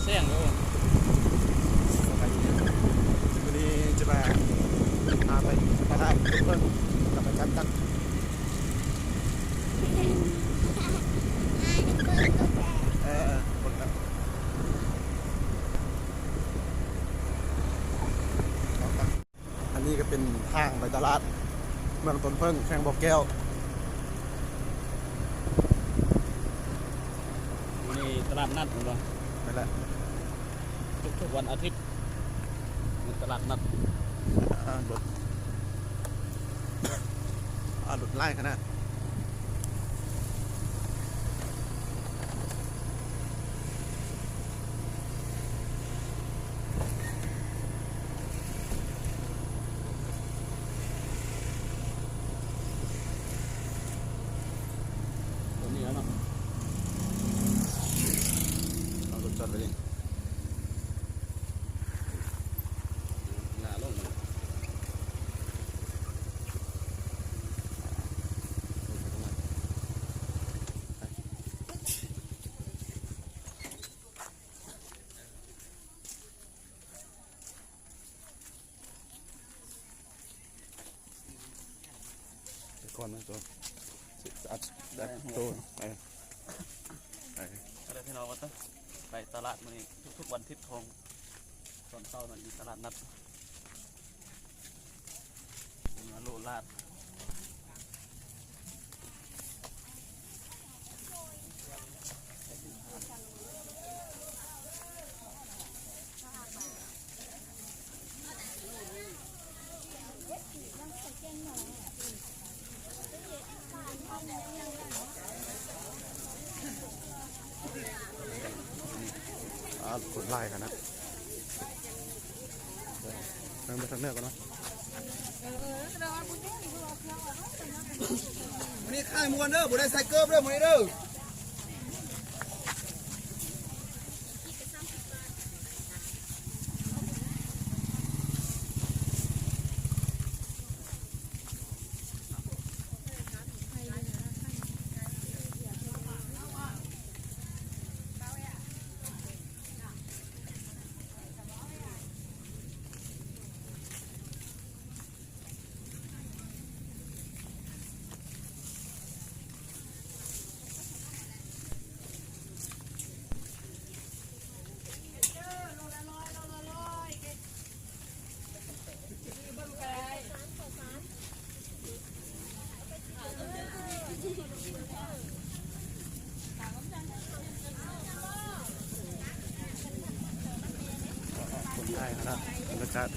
ແຊງເດີ. ສະບາຍດີ ມື້ນີ້ຈະມາ ພາໄປຕະຫຼາດເບິ່ງ ແລ້ວໄປຈັບຕັກ. ເອີ ເບິ່ງນຳ. ອັນນີ້ກໍເປັນທາງໄປຕະຫຼາດເມືອງຕົ້ນເຜິ້ງ ແຂວງບໍ່ແກ້ວ. ຢູ່ໃນຕະຫຼາດນັດແມ່ນບໍ່? ແມ່ນແຫຼະ ທຸກໆວັນອາທິດ ມີຕະຫຼາດນັດ. ອ່າ ລົດ ອ່າ ລົດຫຼາຍຂະໜາດ. ຕົວນີ້ແລ້ວເນາະ ເອົາລົດຈອດໄວ້ນີ້ ໜ້າລົງ. ໄປກ່ອນນະໂຕ ຊິອັດ ອັດໂຕ ໄປ ໄປ ເອົາເດີພີ່ນ້ອງ ໄປຕະຫຼາດມື້ນີ້ ທຸກໆວັນທິດຂອງຕອນເຊົ້ານະ ຢູ່ຕະຫຼາດນັດ ມາໂລດລາດ. ອ່າ ຄົນຫຼາຍຂະໜາດ. ເບິ່ງໄປທາງເໜືອກ່ອນເນາະ. ມື້ນີ້ຂາຍມ່ວນເດີ ບໍ່ໄດ້ໃສ່ເກີບເດີ ມື້ນີ້ເດີ. ຄົນໄທຫັ້ນນະ ບັນຍາກາດ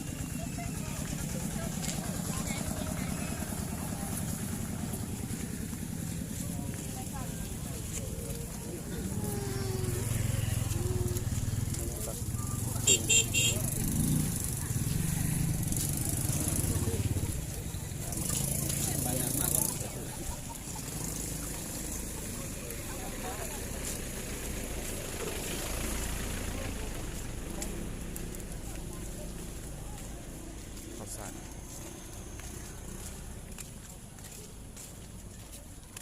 ເຂົ້າສານ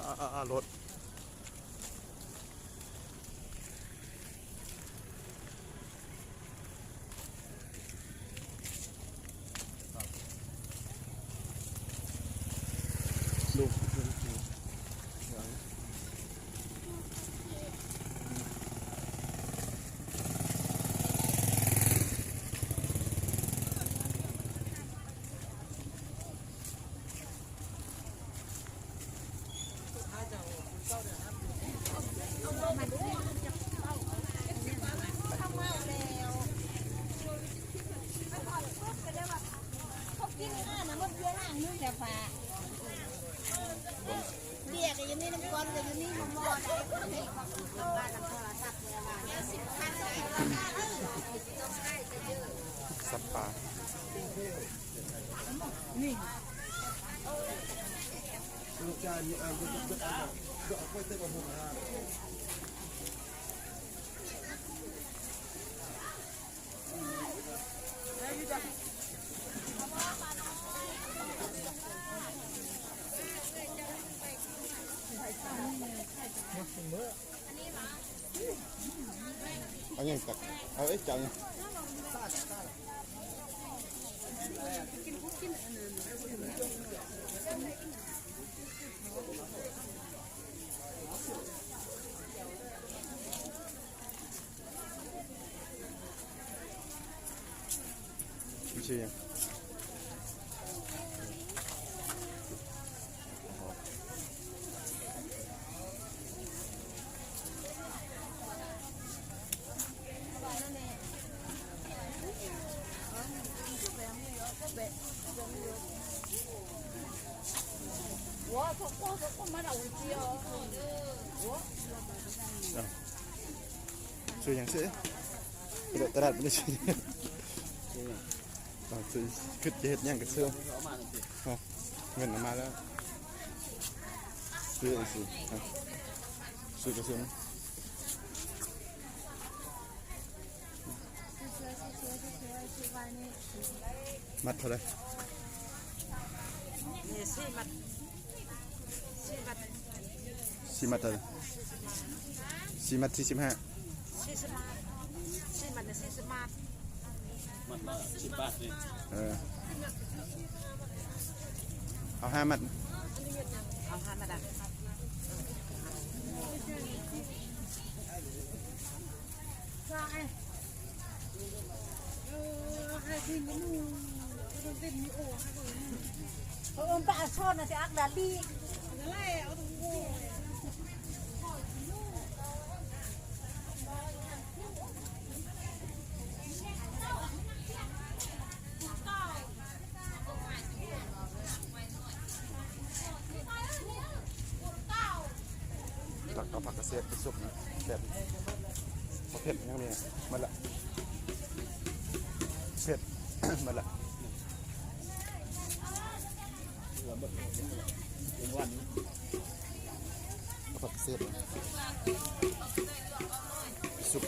ອາ ອາ ອາ ລົດ. ສັດປ່າ ນີ້ ອັນນີ້ ອັນນີ້ ເອົາເອີ ເຈົ້ານີ້ ມັນຊື່ຫຍັງ? ຊື່ຫຍັງ? ຊື່ ຕະຫຼາດບໍ່ໄດ້ຊື່. ເອົາ ຄື ຄິດຈະເຮັດຫຍັງກໍຊື້. ເອົາ ເງິນເອົາມາແລ້ວ. ຊື້ ຊື້ ຊື້ກະສຸນ. ມັດເທົ່າໃດ? ນີ້ ສີ່ມັດ. ສີ່ມັດ ສີ່ມັດເທົ່າໃດ? ສີ່ມັດສີ່ສິບຫ້າ. ສີ່ສິບບາດ ສີ່ມັດນີ້ ສີ່ສິບບາດ. ມັດລະສິບບາດນີ້. ເອີ ເອົາຫ້າມັດ. ເອົາຫ້າມັດອະ. ເອີ ປາຊອນນະຊິອັກດາລີ. ຕັກເອົາຜັກກະເສດໄປຊຸບນະ ແຊບ. ບໍ່ເຜັດຫຍັງນີ້ ໝົດລະ ເຜັດ ໝົດລະ. ເອົາຜັກເສດໄປຊຸບ.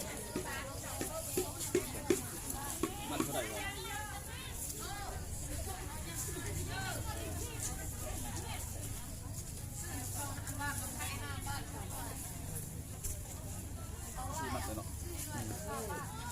ມັນເທົ່າໃດວະ? ສີ່ມັດເລີຍເນາະ. ອືມ.